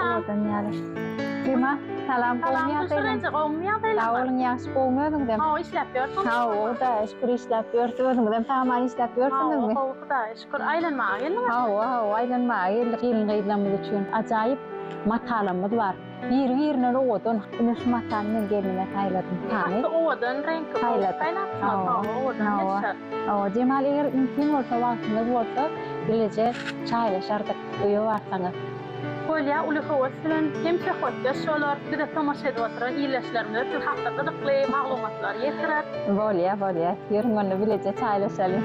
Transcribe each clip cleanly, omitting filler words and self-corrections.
Salam. Owadan ýaly. Rima, salam. Salam Gowumy Gülşirin ýagdaýlaň? eje, gowumy Sag ýagdaýlaň? boluň, ýagşy gowumy özüňizem? Hawa, işläp ýörsüňizmi? Hawa, Hudaýa şükür işläp ýörüs. Özüňizem sag-aman işläp Hawa, ýörsüňizmi? gowy Hudaýa şükür. Aýlanmaga geldiňizmi? Hawa, hawa, aýlanmaga geldik. Gelin-gyzlarymyz üçin ajaýyp matalarymyz bar. Biri-birinden owadan. Ine şu matany men gelnime saýladym. Hany? Gaty owadan reňki gowy Saýladyk. saýlapsyňyz. Hawa, Hawa, owadan hawa. gelişer. Hawa, Jemal eger mümkin bolsa, wagtyňyz bolsa, bileje çaýlaşardyk, öýe barsaňyz. Bolýa uly höwes bilen hem söhbetdeş bolar, bize tomaşa edip oturan ildeşlerimize siz hakda gyzykly maglumatlary ýetirer. Bolýa, bolýa. Ýörüň onda bileje çaýlaşalyň.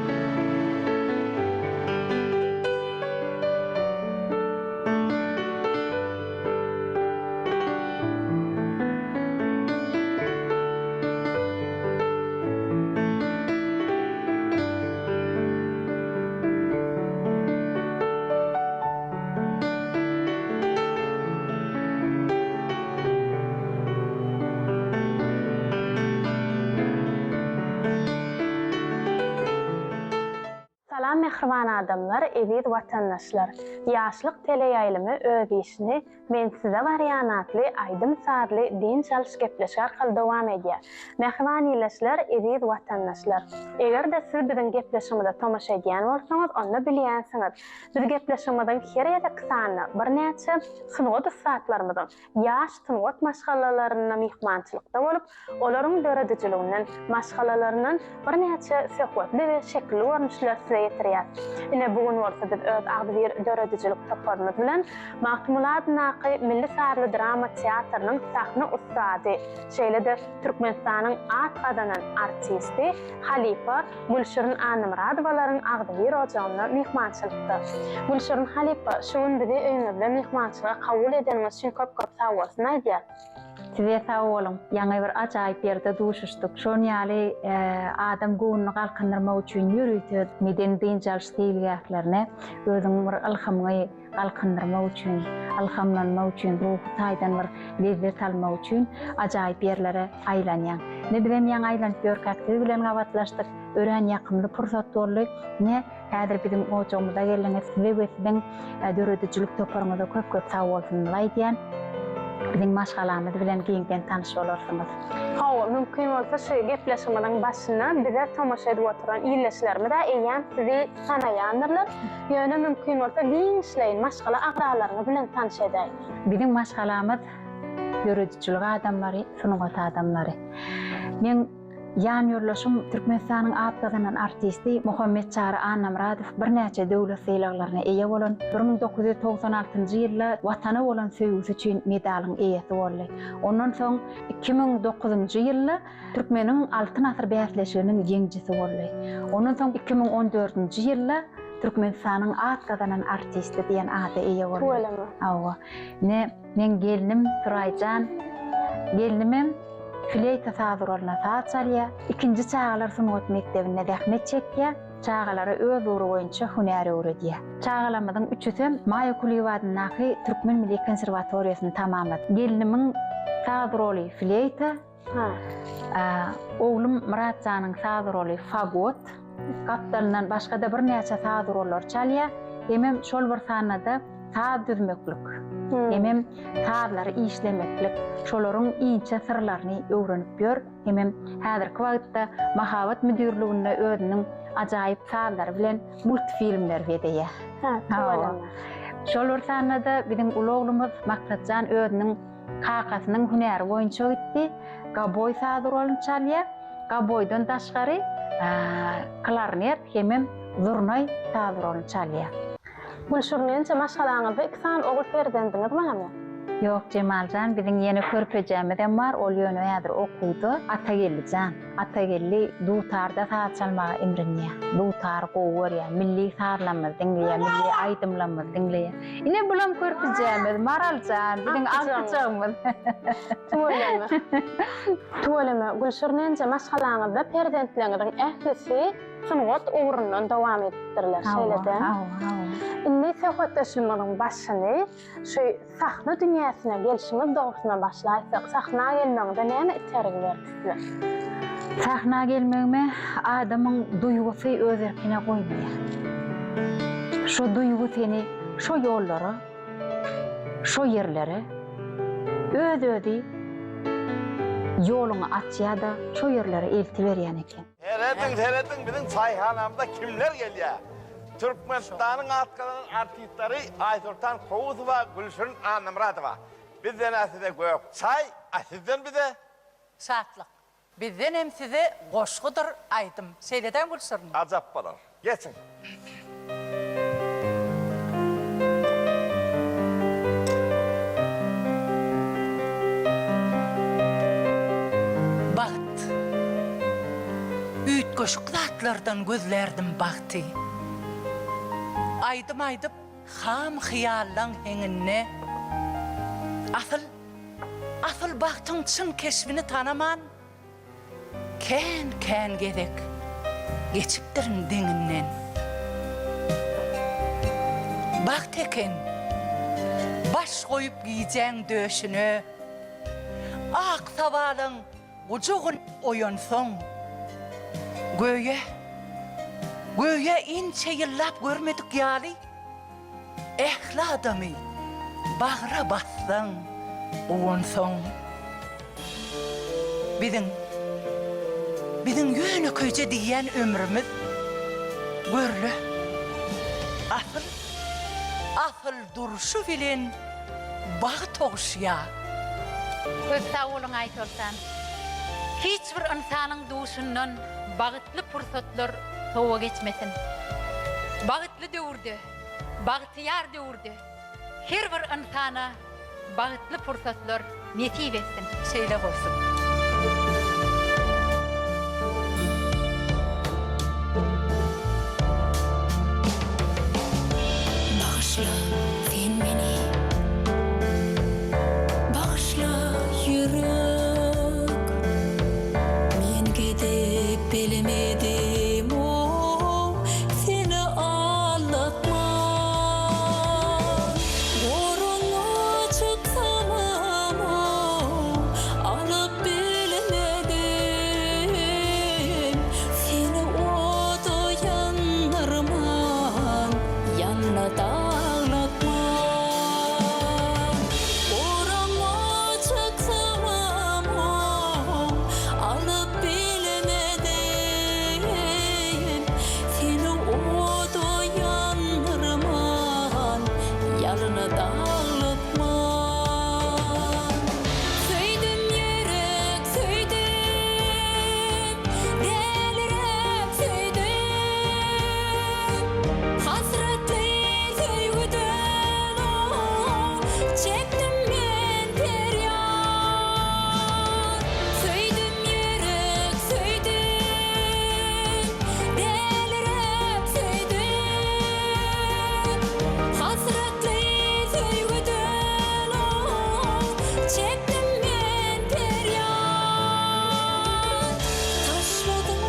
Salam mähriban adamlar, eziz watandaşlar! Ýaşlyk teleýaýlymy öz işini Men size barýan atly aýdym-sazly dynç alyş gepleşigi arkaly dowam edýär. Mähriban ildeşler, eziz watandaşlar! Eger-de siz biziň gepleşigimize tomaşa edýän bolsaňyz, onda bilýänsiňiz, biz gepleşigimiziň her gezekki sanynda birnäçe sungat ussatlarymyzyň ýaş sungat maşgalalarynda myhmançylykda bolup, Olaryň döredijiliginden, maşgalalaryndan birnäçe söhbetli we şekilli görnüşleri size ýetirýäris. Ine, bu gün bolsa biz öz agzybir döredijilik toparymyz bilen Magtymguly adyndaky Milli sazly drama teatrynyň sahna ussady, şeýle-de Türkmenistanyň at gazanan artisti, halypa Gülşirin Annamyradowalaryň agzybir ojagynda myhmançylykda. Gülşirin halypa, şu gün bizi öýüňizde myhmançylyga kabul edeniňiz üçin köp-köp sagbolsun aýdýas. Size sag boluň. Ýaňy bir ajaýyp ýerde duşuşdyk. Şon ýaly adam göwnüni galkyndyrmak üçin ýörite medeni-dynç alyş seýilgählerine özüň bir ylhamyňy galkyndyrmak üçin, ylhamlanmak üçin, ruhy taýdan bir lezzet almak üçin ajaýyp ýerlere aýlanýaň. Ine bizem ýaňy aýlanyp ýörkäk siz bilen gabatlaşdyk. Örän ýakymly pursat boldy. Ine Häzir biziň ojagymyza geldiňiz. Size we siziň döredijilik toparyňyza köp-köp sagbolsunymyzy aýdýan. Biziň maşgalamyz bilen giňden tanyş bolarsyňyz. Hawa, mümkin bolsa şu gepleşigimiziň başynda bize tomaşa edip oturan ildeşlerimiz-ä eýýäm sizi tanaýandyrlar. Ýöne mümkin bolsa giňişleýin maşgala agzalaryňyz bilen tanyş edäý. Biziň maşgalamyz döredijilik adamlary, sungat adamlary. Meň Ýanýoldaşym Türkmenistanyň at gazanan artisti Muhammetçary Annamyradow birnäçe döwlet sylaglaryna eýe bolan, 1996-njy ýylda Watana bolan söýgüsi üçin medalyň eýesi boldy. Ondan soň 2009-njy ýylda Türkmeniň Altyn asyr bäsleşiginiň ýeňijisi boldy. Ondan soň 2014-nji ýylda Türkmenistanyň at gazanan artisti diýen ada eýe boldy. Tüweleme. Hawa. Ine, meň gelnim Suraýjan. Gelnimem fleýta saz guralynda saz çalýar. Ikinji çagalar sungat mekdebinde zähmet çekýär. Çagalara öz ugry boýunça hünär öwredýär. Çagalarymyzyň üçüsem Maýa Kulyýewa adyndaky Türkmen milli konserwatoriýasyny tamamlady. Gelnimiň saz guraly fleýta, Oglum Myratjanyň saz guraly fagot, gapdalyndan başga-da birnäçe saz gurallary çalýar. Hemem şol bir sanda-da saz düzmeklik, hemem sazlary işlemeklik, şolaryň inçe syrlaryny öwrenip ýör. Hemem häzirki wagtda mahabat müdirliginde özüniň ajaýyp sazlary bilen multfilmleri bezeýär. Şol bir sanda-da biziň uly oglumyz Maksatjan özüniň Kakasynyň hünäri boýunça gitdi. Goboý saz guralyny çalýar. Goboýdan daşgary klarnet hemem zurnaý saz guralyny çalýar. Gülşirin enje maşgalaňyzda iki sany ogul perzendiňiz barmy? Ýok Jemaljan biziň ýene körpejämizem bar ol ýöne häzir okuwda Atageldijan. Atageldi dutarda saz çalmaga imrinýär. Dutary gowy görýär. Milli sazlarymyzy diňleýär, milli aýdymlarymyzy diňleýär. Ine bulam körpüjämiz, Maraljan, biziň agtyjagymyz. Tüweleme. Tüweleme, Gülşirin enje maşgalaňyzda perzentleriňiziň ählisi sungat ugrundan dowam edipdirler, şeýle-dä? Hawa, hawa. Indi söhbetdeşligimiziň başyny Şu sahna dünýäsine gelşiňiz dogrusynda başlaýsak, sahna gelmegiňize näme itergi berdi size? Sahna gelmegime adamyň duýgusy öz erkine goýmaýar. Şo duýgy seni şo ýollara. şo ýerlere öz-özi ýoluňy açýa-da, şo ýerlere eltiberýän eken. Serediň, serediň, biziň çaýhanamyza kimler gelýär? Türkmenistanyň at gazanan artistleri Aýsoltan Kowusowa, Gülşirin Annamyradowa. Bizden-ä size gök çaý, a sizden bize? Şatlyk. Bizdenem size goşgudyr aýdym. Şeýle dämi Gülşirin? Ajap bolar. Geçiň. Bagt. Üýtgeşik zatlardan gözlärdim bagty. Aýdym aýdyp ham hyýallaň heňinde. Asyl Asyl bagtyň çyn keşbini tanaman, Kän-kän gezek geçipdirin deňinden. Bagt eken, baş goýup gijäň döşüne, Ak sabalaň gujagyn oýansaň. Göýä, göýä inçe ýyllap görmedik ýaly, Ähli adamy bagra bassaň, guwansaň. Biziň, biziň ýönekeýje diýýän ömrümiz, görle, asyl, asyl durşy bilen bagt oguşýa. Köp sag boluň Aýsoltan. Hiç bir ynsanyň duşundan bagytly pursatlar sowa geçmesin. Bagytly döwürde, bagtyýar döwürde her bir ynsana bagytly pursatlar nesip etsin. Şeýle bolsun. Bagyşla sen meni. Bagyşla ýürek. Men gidip bilmedim-ow seni aldatman. Goruna çyksamam-ow alyp bilmedim. Seni oda ýandyrman, ýalna daglatman. Goruna çyksamam-ow alyp bilmedim. Seni oda ýandyrman, ýalna daglatman. Söýdüm ýürek, söýdüm, däliräp söýdüm. Hasratly söýgüden oh, çekdim men perýat. Söýdüm ýürek, söýdüm, däliräp söýdüm. Hasratly söýgüden oh, çekdim men perýat. Taşladym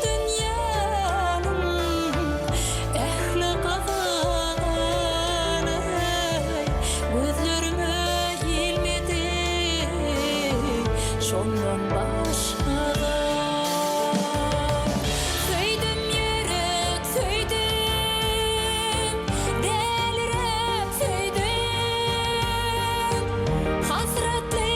dünýäniň ähli gyzygyny, Gözlerime ilmedi şondan başga zat. Söýdüm ýürek, söýdüm, däliräp söýdüm. Hasratly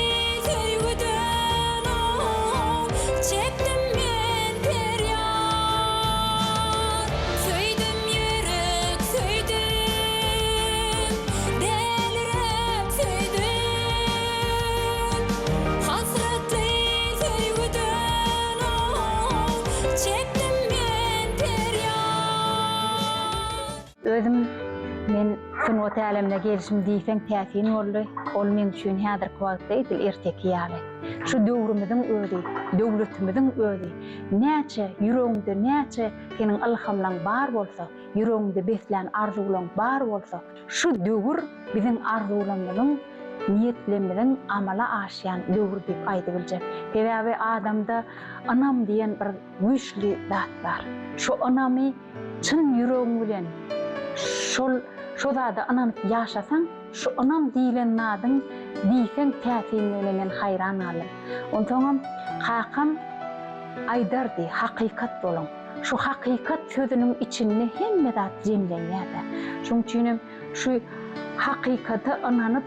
söýgüden oh, çekdim men perýat. Söýdüm ýürek, söýdüm, däliräp söýdüm. Hasratly söýgüden oh, çekdim men perýat. Özüm men sungat älemine gelşim diýseň täsin boldy. Ol meň üçin häzirki wagtda edil erteki ýaly. Şu döwrümiziň özi, döwletimiziň özi näçe ýüregiňde näçe seniň ylhamlaň bar bolsa, ýüregiňde beslän arzuwlaň bar bolsa, şu döwür biziň arzuwlarymyzyň, niýetlerimiziň amala aşýan döwri diýip aýdybiljek. Sebäbi adamda ynam diýen bir güýçli zat bar. Şu ynamy Çyn ýüregiň bilen şol şo zada ynanyp ýaşasaň, şu ynam diýlen zadyň diýseň täsinligine men haýran galdym. Onsoňam kakam aýdardy, hakykat boluň. Şu hakykat sözüniň içinde hemme zat jemlenýär-dä. Şoň üçinem şu hakykata ynanyp.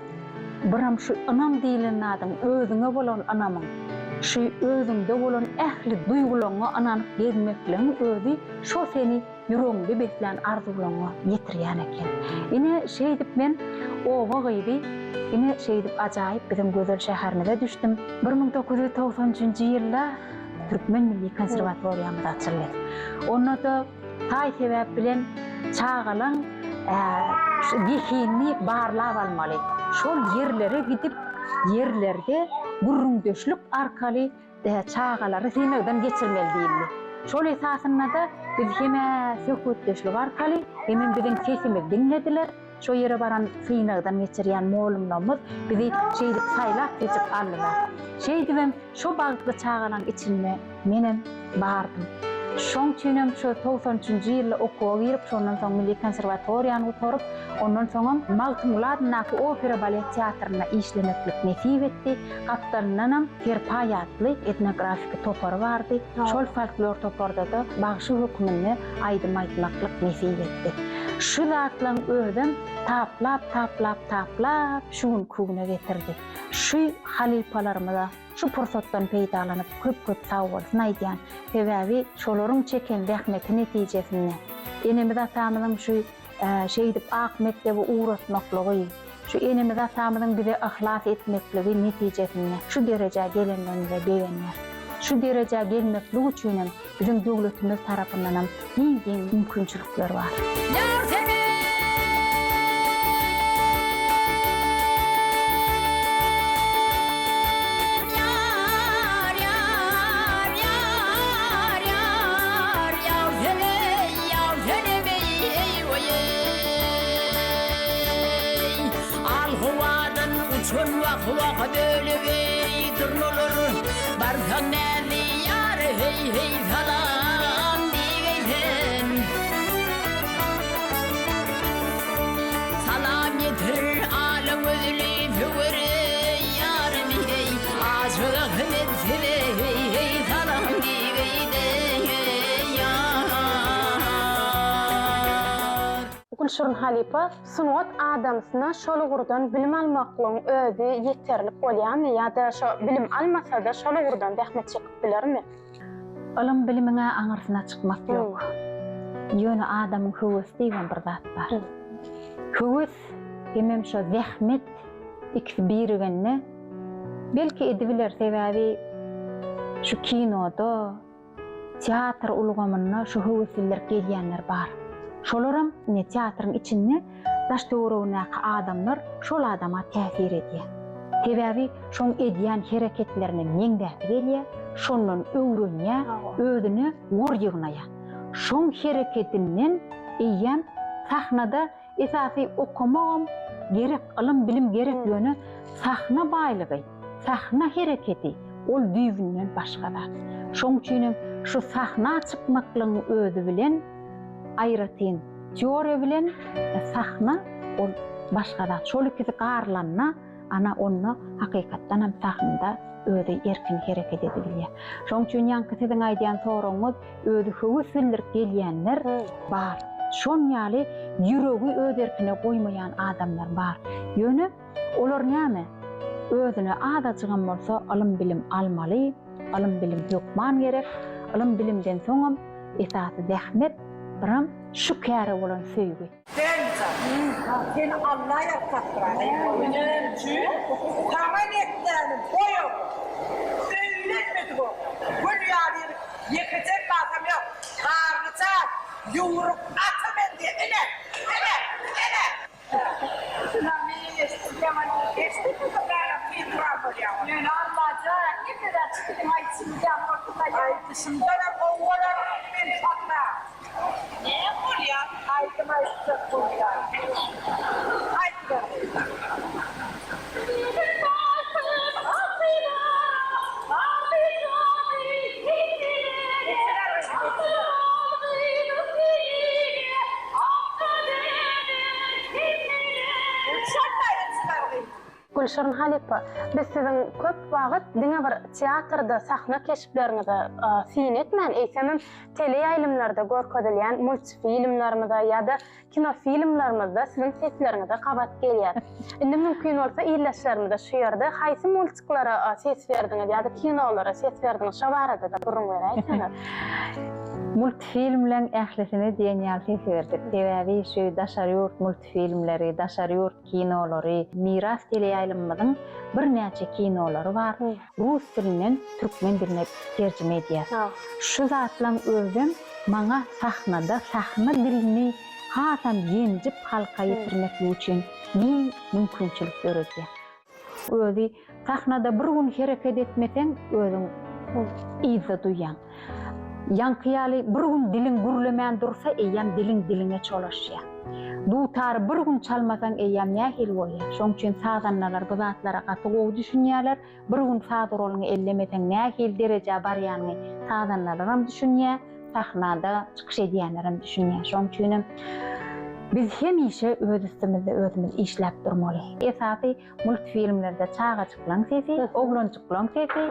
Biram şu ynam diýlen zadyň özüňe bolan ynamyň, şu özüňde bolan ähli duýgulaňňa ynanyp gezmekligiň özi şo seni ýüregiňde beslän arzuwlaňňa ýetirýän eken. Ine, şeýdip men oba gyzy, ine, şeýdip ajaýyp biziň gözel şäherimize düşdüm. 1993 nji ýylda Türkmen milli konserwatoriýamyz açyldy. Onda-da Saý-sebäp bilen çagalaň şu zehinini barlap almaly. Şol ýerlere gidip, ýerlerde gürrüňdeşlik arkaly çagalary synagdan geçirmeli diýildi. Şol esasynda-da biz hem-ä söhbetdeşlik arkaly, hemem biziň sesimizi diňlediler. Şo ýere baran synagdan geçirýän mollumlarymyz bizi şeýdip saýlap-seçip aldylar. Şeýdibem şo bagtly çagalaň içinde menem bardym. Şoň üçinem şo 93 üçünji ýylda okuwa girip, şondan soň Milli konserwatoriýany gutaryp, ondan soňam Magtymguly adyndaky opera-balet teatrynda işlemeklik nesip etdi. Gapdalyndanam Serpaý atly etnografiki topary bardy. Şol folklor toparda-da bagşy hökmünde aýdym aýtmaklyk nesip etdi. Şu zatlaň özem taplap, taplap, taplap şu günki güne getirdi. Şu halypalarymyza şu pursatdan peýdalanyp köp-köp sagbolsun aýdýan. Sebäbi şolaryň çeken zähmeti netijesinde enemiz-atamyzyň şu şeýdip ak mekdebe ugratmaklygy, şu enemiz-atamyzyň bize yhlas etmekligi netijesinde şu derejä gelendigimize begenýäs. Şu derejä gelmeklik üçinem biziň döwletimiz tarapyndanam giň-giň mümkinçilikler bar. Ýar seni! Ýar, ýar, ýar, ýar, ýar seni, ýar seni beý, oý-eý. Al howadan uçan wah-wah bölek-eý, durnalar, barsaň näzli ýara heý-heý salam diýgeý sen. Salam ýetir ala gözli söwere ýarym heý, Aşyk Ahmet size heý-heý salam diýgeý-de ýar. Gülşirin halypa, sungat adamsyna şol ugurdan bilim almaklygyň özi ýeterlik bolýarmy ýa-da şo bilim almasa-da şol ugurdan zähmet çekip bilermi? Ylym-bilimiň-ä aňyrsyna çykmak ýok. Ýöne adamyň höwesi diýibem bir zat bar. Höwes hemem şo zähmet ikisi birigende belki edibiler, sebäbi şu kinoda, Teatr ulgamynda şu höwes bildirip gelýänler bar. Şolaram ine teatryň içinde daş-töweregindäki adamlar şol adama täsir edýär. Sebäbi şoň edýän hereketlerine meňzäsi gelýär, şondan öwrenýär, özüne gor ýygnaýar. Şoň hereketinden eýýäm sahnada Esasy okamagam gerek, ylym bilim gerek ýöne sahna baýlygy, sahna hereketi ol düýbünden başga zat. Şoň üçinem şu sahna çykmaklygyň özi bilen aýratyn teoriýa bilen sahna ol başga zat. Şol ikisi garylanda ana onda hakykatdanam sahnada özi erkin hereket edibilýär. Şoň üçin ýaňky siziň aýdýan soragyňyz özi höwes bildirip gelýänler bar. Şon ýaly ýüregi öz erkine goýmaýan adamlar bar. Ýöne olar näme? Özüne azajygam bolsa ylym-bilim almaly, ylym-bilim hökman gerek. Ylym-bilimden soňam esasy zähmet, biram şu käre bolan söýgi. Gelneje, seni Alla ýalkapdyr-a. Näme üçin? Saňa netdänim, goý ogul. Öýlenmedik ogul. Gül ýaly ýigit, ýekeje batam ýok. Garlyja, ýüwrük ata meňzeýär. Ine, ine, ine! Şunam eşitdim, eşitdim, Ýöne Allajan, hemme zat şu siziň aýdyşyňyz ýaly bolsun-da. Aýdyşymdanam gowy bolar men saňa. Näme bolýar? Aýdym aýtjak bolýar. Aýdyber gyzym. Gülşirin halypa, biz siziň köp wagt diňe bir teatrda sahna keşpleriňize syn etmän, eýsemem teleýaýlymlarda görkezilýän multfilmlerimize ýa-da kinofilmlerimizde siziň sesleriňize gabat gelýär. Indi mümkin bolsa ildeşlerimize şu ýerde haýsy multiklere ses berdiňiz ýa-da kinolara ses berdiňiz şo barada-da gürrüň beräýseňiz. Multfilmleň ählisine diýen ýaly ses berdik. Sebäbi şu daşary ýurt multfilmleri, daşary ýurt kinolary, Miras teleýaýlymymyzyň birnäçe kinolary bar. Rus dilinden türkmen diline terjime edýär. Şu zatlaň özem maňa sahnada sahna dilini hasam ýenjip halka ýetirmeklik üçin giň mümkinçilik döredýär. Özi sahnada bir gün hereket etmeseň özüň yzda duýýaň. Ýaňky ýaly bir gün diliň gürlemän dursa eýýäm diliň diliňe çolaşýar. Dutary bir gün çalmasaň eýýäm nähili bolýar. Şoň üçin sazandalar bu zatlara gaty gowy düşünýärler. Bir gün saz guralyňy ellemeseň nähili derejä barýanyňy sazandalaram düşünýär, sahnada çykyş edýänlerem düşünýär. Şonuň üçinem biz hemişe öz üstümizde özümiz işläp durmaly. Esasy multfilmlerde çagajyklaň sesi, oglanjyklaň sesi,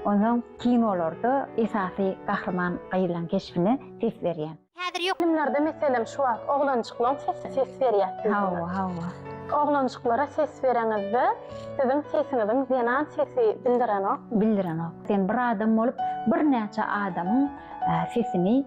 onsoň kinolarda esasy gahryman gyzlaň keşbine ses berýän. Häzir ýok. Filmlerde meselem şu wagt oglanjyklaň sesi ses berýär diýdiňiz. Hawa, hawa. Oglanjyklara ses bereňizde siziň sesiňiziň zenan sesi bildirenok. Bildirenok. Sen bir adam bolup birnäçe adamyň sesini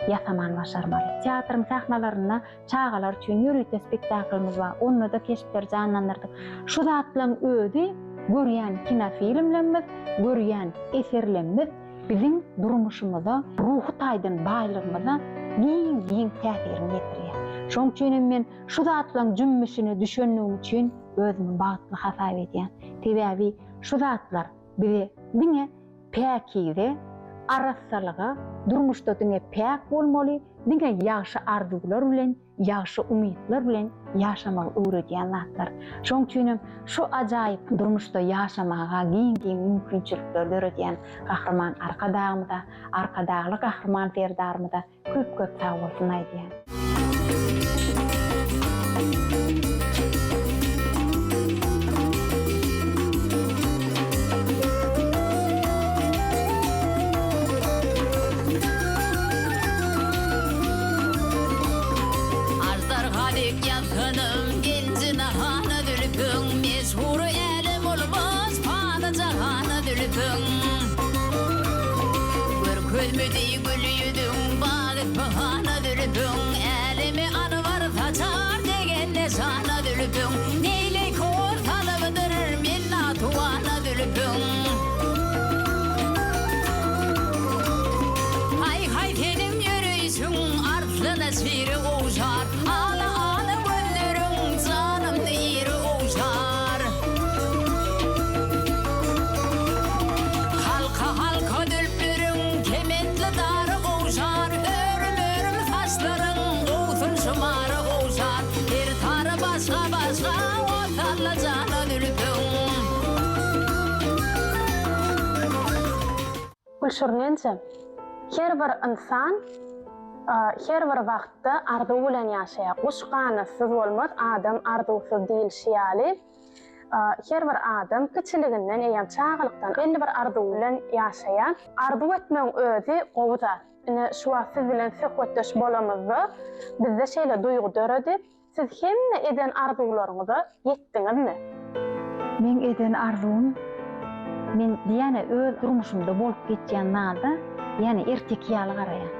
ýasaman başarmaly. Teatryň sahnalarynda çagalar üçin ýörite spektaklymyz bar. Onda-da keşpleri janlandyrdyk. Şu zatlaň özi görýän kinofilmlerimiz, görýän eserlerimiz biziň durmuşymyza, ruhy taýdan baýlygymyza giň-giň täsirini ýetirýär. Şonuň üçin hem men şu zatlaryň jümmüşine düşenligim üçin özümi bagtly hasap edýän. Sebäbi şu zatlar bize diňe päkize, arassalyga, durmuşda diňe päk bolmaly, diňe ýagşy arzuwlar bilen ýagşy umytlar bilen ýaşamagy öwredýän zatlar. Şonuň üçin hem şu ajaýyp durmuşda ýaşamaga giň-giň mümkinçilikler döredýän Gahryman Arkadagymyza, Arkadagly Gahryman Serdarymyza köp-köp sagbolsun aýdýan. Aždarha dek ýazsanym, genji nahana zülpüň, Meşhur älem olmaz pany jahana zülpüň. Görkezmedi gül ýüzüň, bagy pyhana zülpüň, Äleme anwar saçar degen nyşana zülpüň. Neýleý kor salypdyr men natuwana zülpüň. Haý-haý seniň ýöreýşiň arslana şiri ogşar, Ala-ala gözleriň janymny iri ogşar. Halka-halka zülpleriň kementli dary gowşar, Örüm-örüm saçlaryň gowsun şumary ogşar, Her tary başga-başga ot salla jana zülpüň. Gülşirin enje, her bir ynsan her bir wagtda arzuw bilen ýaşaýar. Guş ganatsyz bolmaz, adam arzuwsyz diýilişi ýaly, her bir adam kiçiliginden, eýýäm çagalykdan belli bir arzuw bilen ýaşaýar. Arzuw etmegiň özi gowy zat. Ine, şu wagt siz bilen söhbetdeş bolamyzda, bizde şeýle duýgy döredi. Siz hemme eden arzuwlaryňyza ýetdiňizmi? Meň eden arzuwym, men diýýän-ä öz durmuşymda bolup geçýän zada ýäne erteki ýaly garaýan.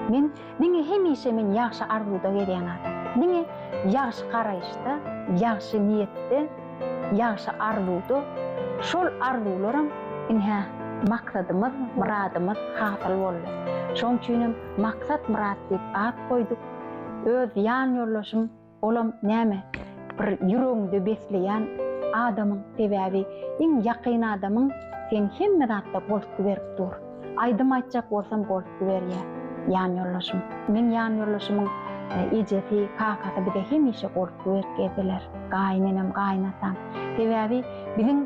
Men diňe hemişe men ýagşy arzuwda gezýän adam. Diňe ýagşy garaýyşda, ýagşy niýetde, ýagşy arzuwda, şol arzuwlaram ine maksadymyz, myradymyz hasyl boldy. Şoň üçinem Maksat-myrat diýip at goýduk. Öz ýan ýoldaşym olam näme bir ýüregiňde besleýän adamyň sebäbi iň ýakyn adamyň seň hemme zatda goltgy berip dur. Aýdym aýtjak bolsam goltgy berýär ýan ýoldaşym. Meň ýan ýoldaşymyň ejesi, kakasy bize hemişe goltgy berip gezdiler. Gaýynenem, gaýynatam. Sebäbi biziň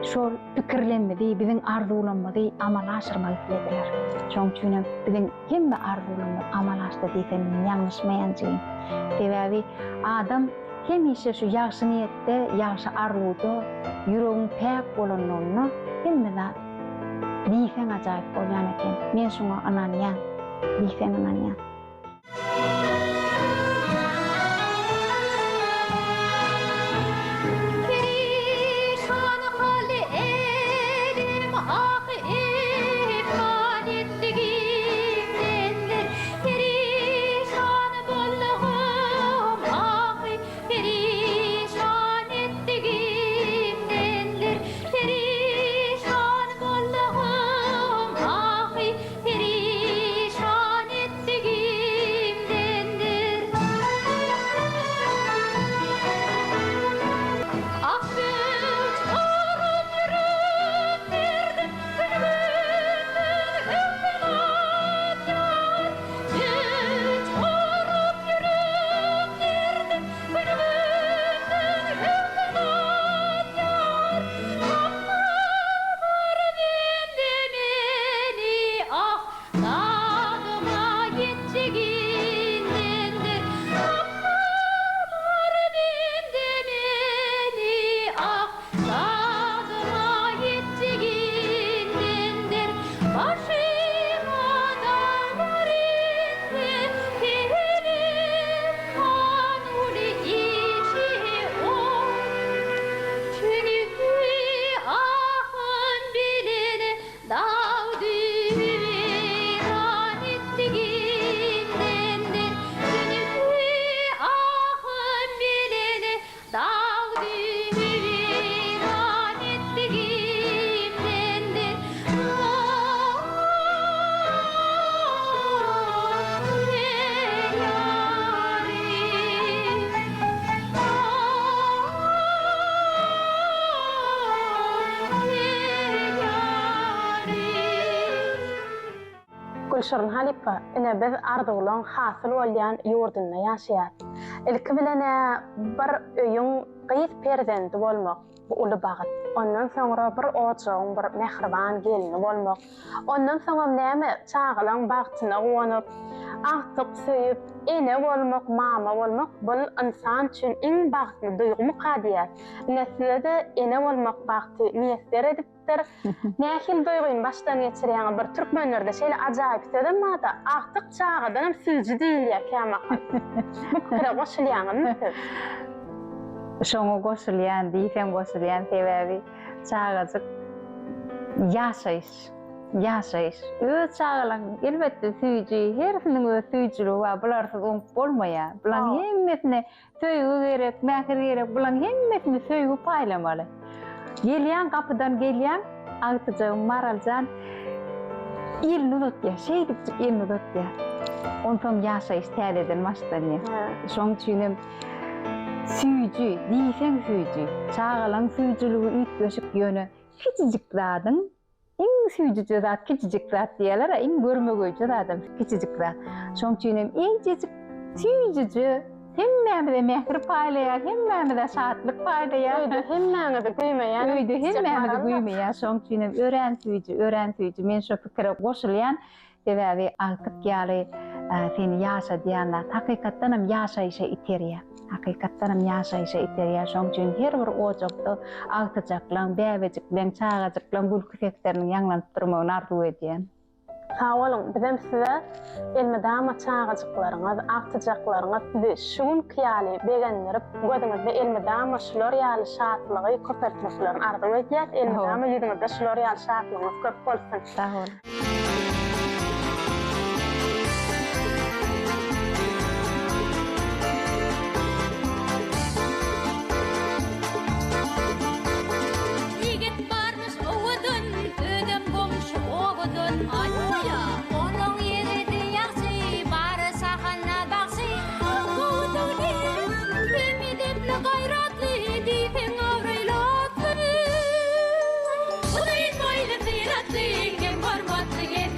şol pikirlemmizi, biziň arzuwlamyzy amala aşyrmak islediler. Şoň üçinem biziň Hemme arzuwlarymyz amala aşdy diýsem men ýalňyşmaýan jigim. Sebäbi adam Hemişe şu ýagşy niýetde, ýagşy arzuwda, ýüregiň päk bolanlygynda hemme zat diýseň ajaýyp bolýan eken. Men şuňa ynanýan. Diýseň ynanýan. Perişan hal elim ah efgan etdigimdendir. Perişan boldugym ahy perişan etdigimdendir. Perişan boldugym ahy Perişan etdigimdendir. Ak möwç urup ýürek derdim, Gün-günden öňden atýar. Möwç urup ýürek derdim, Gün-günden öňden atýar. Tapmalar bende meni, ah, dadyma ýetjegindendir. Tapmalar bende meni, ah, dadyma ýetjegindendir. Başyma daglar inse, pelek kanuny işi ol. Çünki ahym bilen dagdy-weýran etdigindendir. Çünki ahym bilen dagdy-weýran etdigindendir. Ah, eý ýarym, Gülşirin halypa, ine biz arzuwlaň hasyl bolýan ýurdunda ýaşaýas. Ilki bilen-ä bir öýüň gyz perzendi bolmak, bu uly bagt. Ondan soňra bir ojagyň bir mähriban gelni bolmak. Ondan soňam näme, çagalaň bagtyna guwanyp, agtyk söýüp, ene bolmak, mama bolmak bul ynsan üçin iň bagtly duýgumyka diýýäs. Ine size-de ene bolmak bagty miýesser edipdir. Nähili duýgyny başdan geçirýäňiz? Bir türkmenlerde şeýle ajaýyp sözem barda, agtyk çagadanam süýji diýilýär kämahal. Bu pikire goşulýaňyzmy siz? Şoňa goşulýan, diýseň goşulýan, sebäbi çagajyk ýaşaýyş, ýaşaýyş. Öz çagalaň elbetde süýji, hersiniň öz süýjüligi bar, bularsyz oňup bolmaýar. Bulaň hemmesine söýgi gerek, mähir gerek, bulaň hemmesini söýgi paýlamaly. Gelýäň gapydan gelýäň, agtyjagym Maraljan elini uzatýar, şeýdipjik elini uzatýar. Onsoň ýaşaýyş täzeden başlanýar. Şoň üçinem Süýji, diýseň süýji. Çagalaň süýjüligi üýtgeşik ýöne kiçijik zadyň iň süýjüje zat kiçijik zat diýýärler-ä, iň görmegeýje zadam kiçijik zat. Şoň üçin hem eýjejik süýjüje hemmämize mähir paýlaýar, hemmämize şatlyk paýlaýar. Öýde hemmäňizi güýmeýän. Öýde hemmämizi güýmeýär. Şoň üçin hem örän süýji, örän süýji. Men şo pikire goşulýan. Sebäbi agtyk ýaly seni ýaşadýan zat hakykatdanam ýaşaýşa iterýär. Hakykatdanam ýaşaýşa iterýär. Şonuň üçin her bir ojakda agtyjaklaň, bäbejikleň, çagajyklaň gülki sesleriniň ýaňlanyp durmagyny arzuw edýän. Sag boluň, bizem size elmydama çagajyklaryňyz, agtyjaklaryňyz sizi şu günki ýaly begendirip, gözüňizde elmydama şular ýaly şatlygy köpeltmeklerini arzuw edýäs. Elmydama ýüzüňizde şular ýaly şatlygyňyz köp bolsun. Sag boluň. Ýigit barmyş owadan, özem goňşy obadan. Aýtmaýa. Onuň ýigidi ýagşy, bary şahana bagşy. Gowy hem edepli, gaýratly, diýseň abraýly atly. Uzyn boýly, syratly, hem hormatly gelin.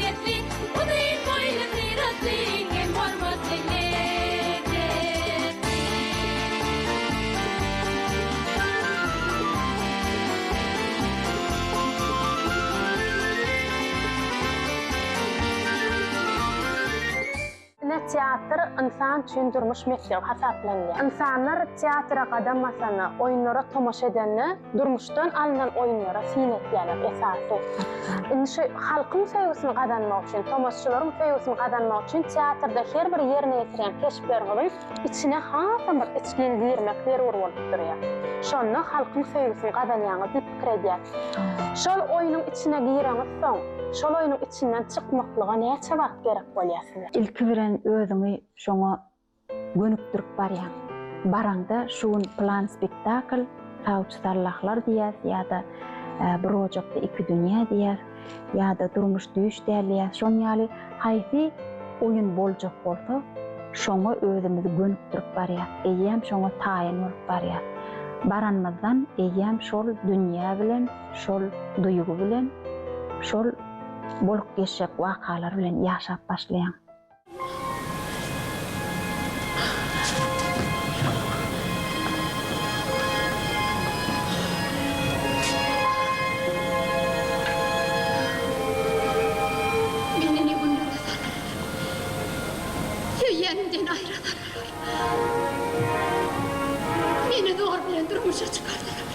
teatr ynsan üçin durmuş mekdebi hasaplanylýar. Ynsanlar teatra gadam basanda, oýunlara tomaşa edende durmuşdan alnan oýunlara syn etýärler esasy. Indi şu halkyň söýgüsini gazanmak üçin, tomaşaçylaryň söýgüsini gazanmak üçin teatrda her bir ýerine ýetirýän keşpleriňiziň içine hasam bir içgin girmek zerur bolup durýar. Şonda halkyň söýgüsini gazanýaňyz diýip pikir edýän. Şol oýnuň içine gireňizsoň, şol oýnuň içinden çykmaklyga näçe wagt gerek bolýar size? Ilki bilen özüňi şoňa gönükdirip barýaň. Baraňda şu gün pylan spektakl, Sawçy sallahlar diýýäs ýa-da Bir ojakda iki dünýä diýýäs ýa-da Durmuş düýş däl diýýäs. Şoň ýaly haýsy oýun boljak bolsa, şoňa özümizi gönükdirip barýas. Eýýäm şoňa taýyn bolup barýas. Baranymyzdan eýýäm şol dünýä bilen, şol duýgy bilen, şol bolup geçjek wakalar bilen ýaşap başlaýaň. Meni ne günlere salarlar. Söýýänimden aýra salarlar. Meni zor bilen durmuşa çykardylar.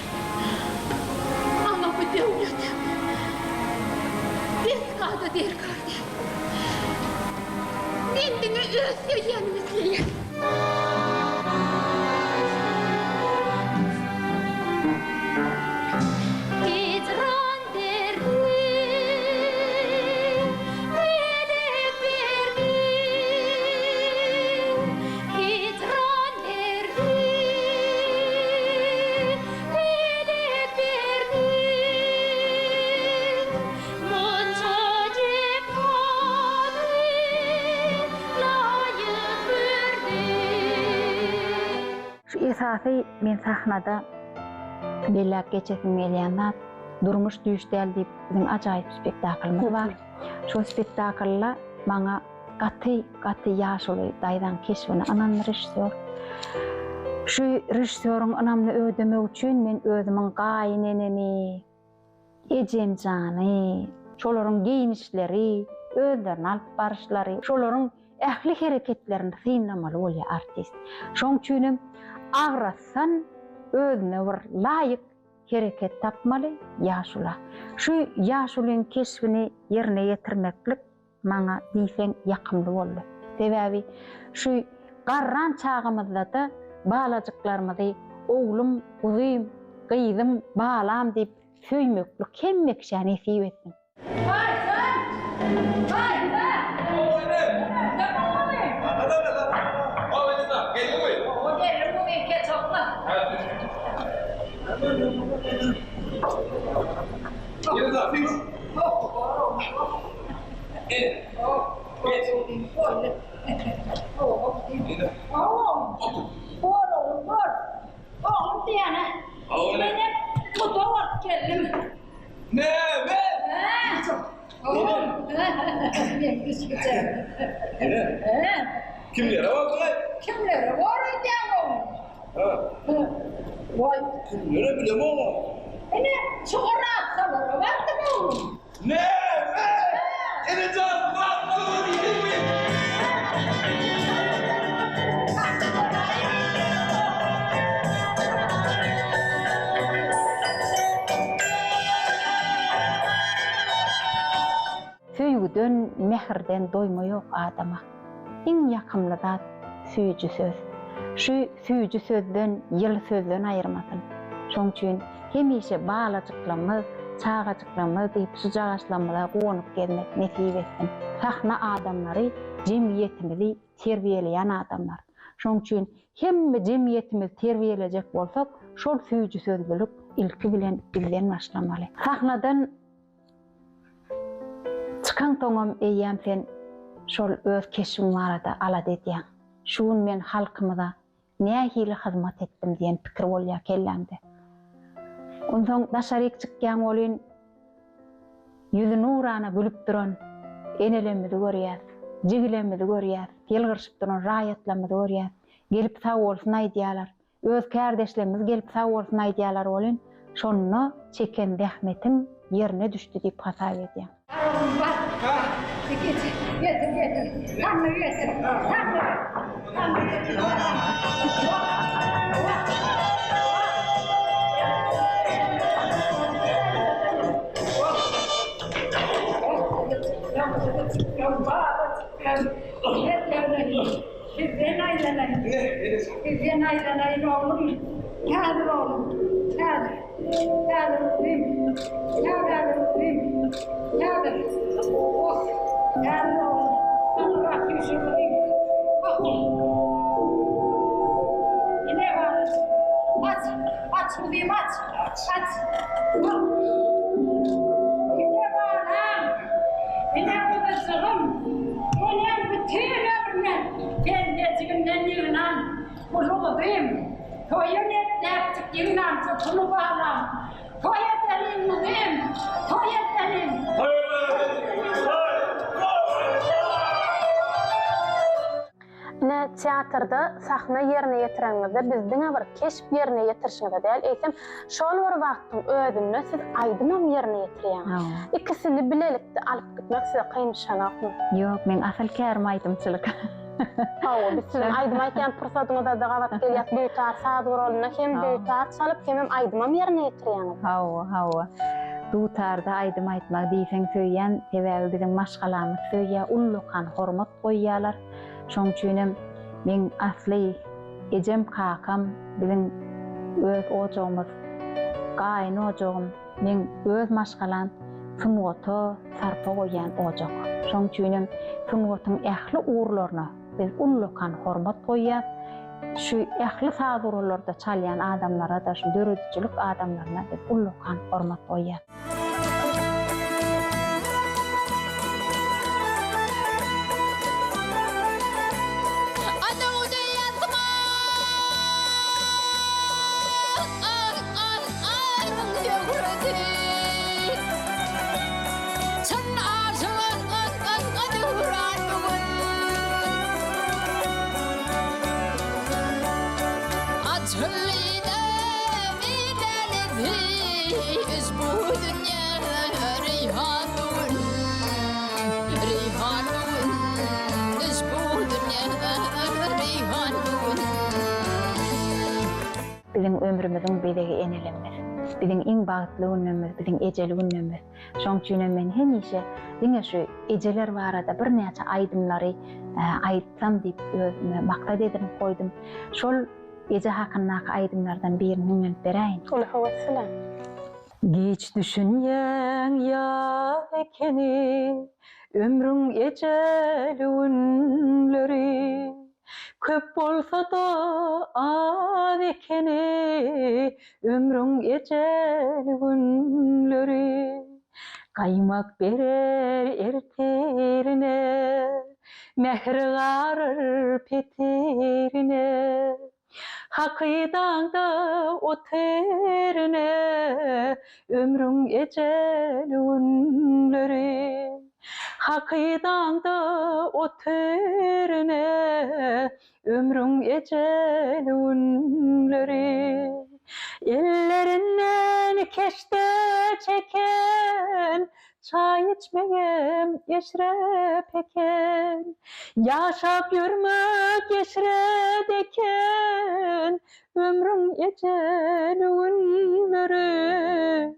Amma bu döwletem desgada derkar däl. Men diňe öz söýýänimi isleýän. Hijran derdi pelek berdi, Hijran derdi pelek berdi. Munça jepany laýyk gördi. Şu esasy men sahnada belläp geçesim gelýän zat, Durmuş düýş däl diýip biziň ajaýyp spektaklymyz bar. Şol spektaklda maňa gaty, gaty ýaşuly daýzaň keşbini ynandy režissýor. Şu režissýoryň ynamyny ödemek üçin men özümiň gaýynenemi, Ejemjany, şolaryň geýnişleri, özlerini alyp baryşlary, şolaryň ähli hereketlerini synlamaly bolýar artist. Şoň üçinem agrasdan özüne bir laýyk hereket tapmaly ýaşula. Şu ýaşulyň keşbini ýerine ýetirmeklik maňa diýseň ýakymly boldy. Sebäbi şu garran çagymyzda-da balajyklarymyzy oglum, guzym, gyzym, balam diýip söýmeklik hemme kişä nesip etsin. Baýjan! Baýjan! Kimlere bolduňaý? Kimlere bor öýdýäň oglum? Waý. Kimlere bilemok-a. Ine, şu Orazsalara bardym oglum. Näme? Enejan, Orazsalara diýdiňmi? Söýgüden, mähirden doýma ýok adama. Iň ýakymly zat süýji söz. Şu süýji sözden, ýyly sözden aýyrmasyn. Şoň üçin hemişe balajyklarymyz, çagajyklarymyz diýip şujagaçlarymyza guwanyp gezmek nesip etsin. Sahna adamlary jemgyýetimizi terbiýeleýän adamlar. Şoň üçin hemme jemgyýetimizi terbiýelejek bolsak, şol süýji sözlülik ilki bilen bizden başlamaly. Sahnadan Çykaňsoňam eýýäm sen şol öz keşbiň barada alada edýäň. Şu gün men halkymyza nähili hyzmat etdim diýen pikir bolýar kelläňde. Onsoň daşaryk çykýaň welin, ýüzi nurana gülüp duran enelerimizi görýäs, jigilerimizi görýäs, ýylgyryşyp duran raýatlarymyzy görýäs. Gelip sagbolsun aýdýarlar. Öz kärdeşlerimiz gelip sag bolsun aýdýarlar welin, şonda çeken zähmetiň ýerine düşdi diýip hasap edýän. oglum, bar. Getir, getir, getir. Sandygy getir. Sandygy. Sandygy getir. Sizden aýlanaýyn. Sizden aýlanaýyn oglum. Häzir oglum. Häzir. Häzir oglum. Häzir oglum. Häzir. Oh. Häzir oglum. Saňa süýşürdim. Oh. Ine bar. Aç. Aç guzym aç. Aç. Oh. Ine balam. Ine guzujygym. Enem bütin ömrüne pendejigimden ýygnan puly guzym. Toýa nepläpjik ýygnança puly balam. Toý edeliň guzym. Toý edeliň. Toý edeliň. Toý. Ine, teatrda sahna ýerine ýetireniňizde biz diňe bir keşp ýerine ýetirişiňize däl, eýsem, şol bir wagtyň özünde siz aýdymam ýerine ýetirýäňiz. Ikisini bilelikde alyp gitmek size kyn düşenokmy? Ýok, meň asyl kärim aýdymçylyk. Hawa, biz siziň aýdym aýtýan pursadyňyzada gabat gelýäs, dutar saz guralynda hem dutar çalyp, hemem aýdymam ýerine ýetirýäňiz. Hawa, hawa. Dutarda aýdym aýtmagy diýseň söýýän, sebäbi biziň maşgalamyz söýýär, ullakan hormat goýýarlar. Şoň üçinem meň asly ejem, kakam, biziň öz ojagymyz, gaýyn ojagym, meň öz maşgalam sungata sarpa goýýan ojak. Şoň üçinem sungatyň ähli ugurlaryna biz ullakan hormat goýýas. Şu ähli saz gurallarda çalýan adamlara-da, şu döredijilik adamlaryna biz ullakan hormat goýýas. Biziň ömrümiziň bezegi enelerimiz. Biziň iň bagtly günlerimiz biziň ejeli günlerimiz. Şoň üçinem men hemişe diňe şu ejeler barada birnäçe aýdymlary aýtsam diýip özüme maksat edinip goýdum. Şol Eje hakyndaky aýdymlardan birini hiňlenip beräýiň. Uly höwes bilen. Giç düşünýäň ýaz ekeni, Ömrüň ejeli günleri. Köp bolsa-da az ekeni, Ömrüň ejeli günleri. Gaýmak berer ertirine, Mähir garar petirine, Hakydaňda otyrine, Ömrüň ejeli günleri. Hakydaňda otyrine, Ömrüň ejeli günleri. Ellerinden keşde çeken Çaý içmegem eşrep eken, Ýaşap ýörmek eşret eken, Ömrüň ejeli günleri.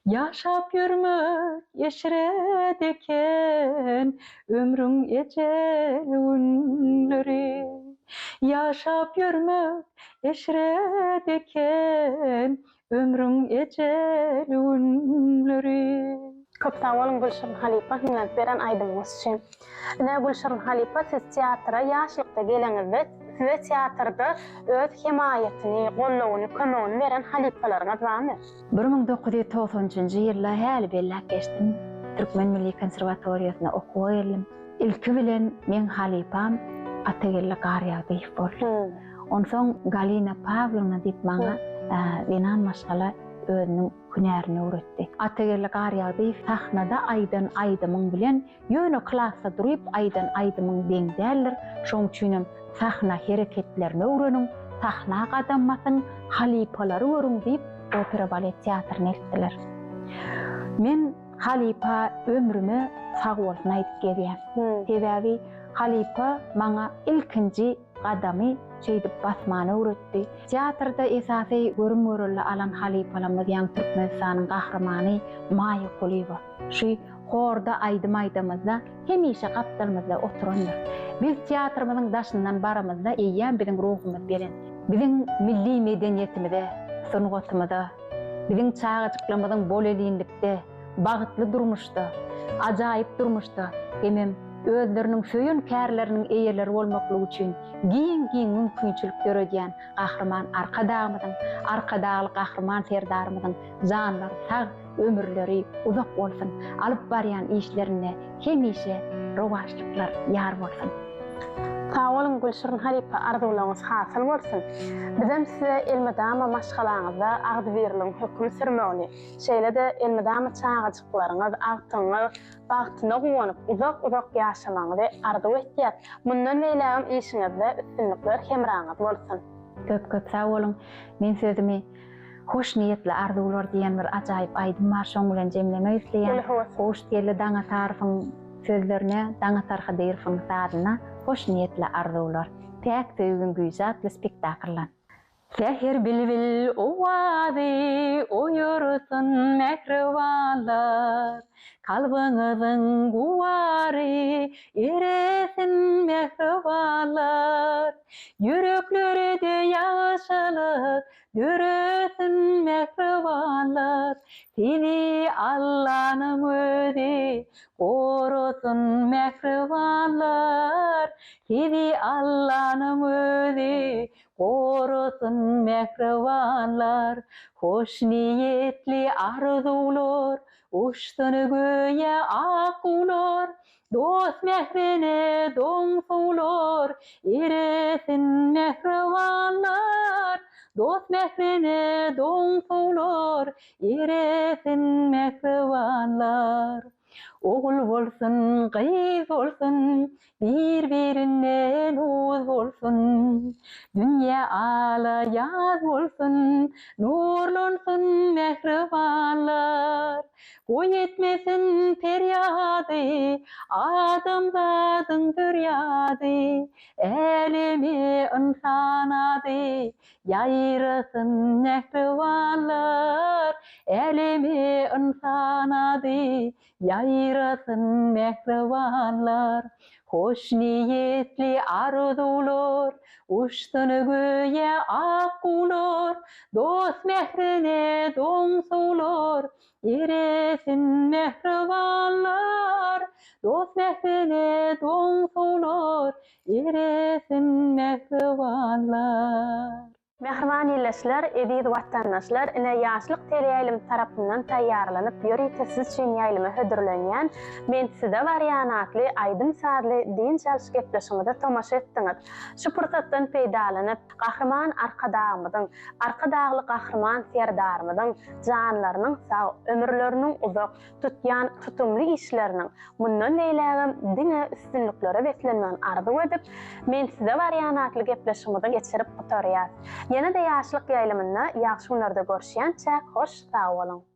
Ýaşap ýörmek eşret eken, Ömrüň ejeli günleri. Ýaşap ýörmek eşret eken, Ömrüň ejeli günleri. Köp sag boluň Gülşirin halypa hiňlenip beren aýdymyňyz üçin. Ine Gülşirin halypa siz teatra ýaşlykda geleňizde size teatrda öz hemaýatyny, goldawyny, kömegini beren halypalaryňyz barmy? 1993-nji ýylda häli belläp geçdim, Türkmen milli konserwatoriýasyna okuwa geldim. Ilki bilen meň halypam Atageldi Garýagdyýew boldy. Onsoň Galina Pawlowna diýip maňa zenan maşgala özüniň hünärini öwretdi. Atageldi Garýagdyýew sahnada aýdan aýdymyň bilen ýöne klasda duryp aýdan aýdymyň deň däldir, şoň üçinem sahna hereketlerini öwreniň, sahna gadam basyň, halypalary görüň diýip opera-balet teatryna eltdiler. Men. Halypa ömrüme sag bolsun aýdyp gezýän. Sebäbi halypa maňa ilkinji gadamy şeýdip basmany öwretdi. Teatrda esasy görüm-görelde alan halypalarymyz ýaňy Türkmenistanyň Gahrymany Maýa Kulyýewa. Şu horda aýdym aýdamyzda hemişe gapdalymyzda oturandyr. Biz teatrymyzyň daşyndan baramyzda eýýäm biziň ruhumyz belent. Biziň milli medeniýetimize, sungatymyza, biziň çagajyklarymyzyň bolelinlikde, bagtly durmuşda, ajaýyp durmuşda hemem özleriniň söýen kärleriniň eýeleri bolmaklygy üçin giň-giň mümkinçilik döredýän Gahryman Arkadagymyzyň, Arkadagly Gahryman Serdarymyzyň janlary sag, ömürleri uzak bolsun, alyp barýan işlerinde hemişe rowaçlyklar ýar bolsun! Sag boluň Gülşirin halypa arzuwlaryňyz hasyl bolsun! Bizem size elmydama maşgalaňyzda agzybirligiň höküm sürmegini, şeýle-de elmydama çagajyklaryňyz, agtygyňyz bagtyna guwanyp uzak-uzak ýaşamagyňyzy arzuw etýäs! Mundan beýlägem işiňizde üstünlikler hemraňyz bolsun! Köp-köp sag boluň! Men sözümi Hoşniýetli arzuwlar diýen bir ajaýyp aýdym bar, şoň bilen jemlemek isleýän. Gowşutgeldi Daňatarowyň sözlerine, Daňatar Hydyrowyň sazyna Hoşniýetli arzuwlar, Päk söýgiň güýji atly spektakldan. Säher bilbil owazy oýarsyn mähribanlar, Kalbyňyzyň gubary eresin mähribanlar. Ýüreklerde ýagşylyk Döresin mähribanlar, Sizi Allanyň özi gorasyn mähribanlar, Sizi Allanyň özi gorasyn mähribanlar, Hoşniýetli arzuwlar uçsun göýä ak guwlar, Dost mährine doň suwlar, Eresin mähribanlar. Dost mährine doň suwlar, Eresin mähribanlar. Ogul bolsun, gyz bolsun, Bir-birinden uz bolsun. Dünýä ala ýaz bolsun, Nurlansyn mähribanlar. Goý etmesin perýady, Adamzadyň zürýady, Äleme ynsan ady, Ýaýrasyn mähribanlar, Äleme ynsan ady, Ýaýrasyn mähribanlar. Hoşniýetli arzuwlar, Uçsun göýä ak guwlar, Dost mährine doň suwlar, Eresin mähribanlar, Dost mährine doň suwlar, Eresin mähribanlar. Mähriban ildeşler, eziz watandaşlar, ine Ýaşlyk teleýaýlymy tarapyndan taýýarlanyp, ýörite siz üçin ýaýlyma hödürlenýän Men size barýan atly aýdym-sazly dynç alyş gepleşigimize tomaşa etdiňiz. Şu pursatdan peýdalanyp, Gahryman Arkadagymyzyň, Arkadagly Gahryman Serdarymyzyň janlarynyň sag, ömürleriniň uzak, tutýan tutumly işleriniň mundan beýlägem diňe üstünliklere beslenmegini arzuw edip, Men size barýan atly gepleşigimizi geçirip gutarýas. Ýene-de Ýaşlyk ýaýlymynda ýagşy günlerde görüşýänçäk hoş sag boluň!